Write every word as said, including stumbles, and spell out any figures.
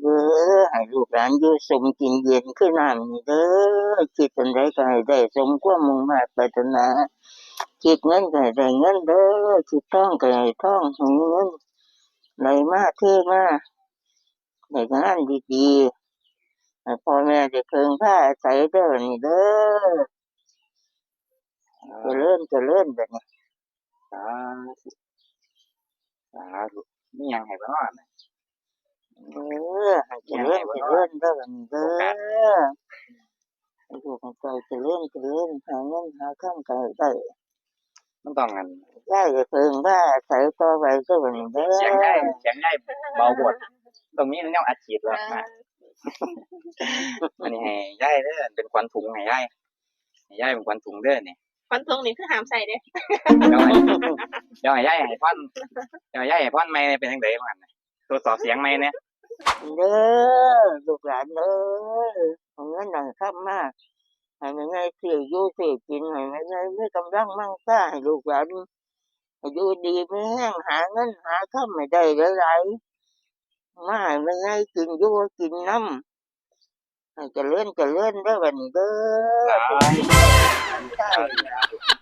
เด้อ ให้ลูกหลานอยู่สมกินเย็นคือน้ำนี่เด้อ คิดอันใดก็ให้ได้สมความมุ่งมาดปรารถนา คิดเงินก็ให้ได้เงินเด้อ คิดทองก็ให้ทอง ให้เงินไหลมาเทมา ได้งานดีๆ ให้พ่อแม่ได้เพิ่งพาอาศัยเด้อนี่เด้อ เจริญเจริญแบบนี้ สาธุ สาธุ มีหยังให้บ่เนาะ เออ ให้เจริญเจริญเด้อแบบนี้เด้อ โอกาส ให้ลูกให้เต้าเจริญเจริญ หาเงินหาคำก็ให้ได้ มันต้องอัน ยายก็เพิ่งพาอาศัยต่อไปเด้อแบบนี้เด้อ เสียงยาย เสียงยายเบาโพด ต้องมีแนวอัดฉีดแล้วนะ อันนี้ให้ยายเด้อ เป็นขวัญถุงให้ยาย ให้ยายเป็นขวัญถุงเด้อนี่ ขวัญถุงนี่คือห้ามใส่เด้ เดี๋ยวให้ เดี๋ยวให้ยายให้พร เดี๋ยวให้ยายให้พรใหม่เป็นจังได๋บ้างหั่นน่ะ ทดสอบเสียงใหม่เนี่ย เด้อ ลูกหลานเอ้ย เอาเงินเอาคำมา ให้แม่ใหญ่ซื้ออยู่ซื้อกิน ให้แม่ใหญ่มีกำลังมังสา ให้ลูกหลานอยู่ดีมีแฮง หาเงินหาคำให้ได้หลายๆ มาให้แม่ใหญ่กินอยู่กินนำ ให้เจริญเจริญเด้อบัดนี้เด้อ สาธุ สาธุ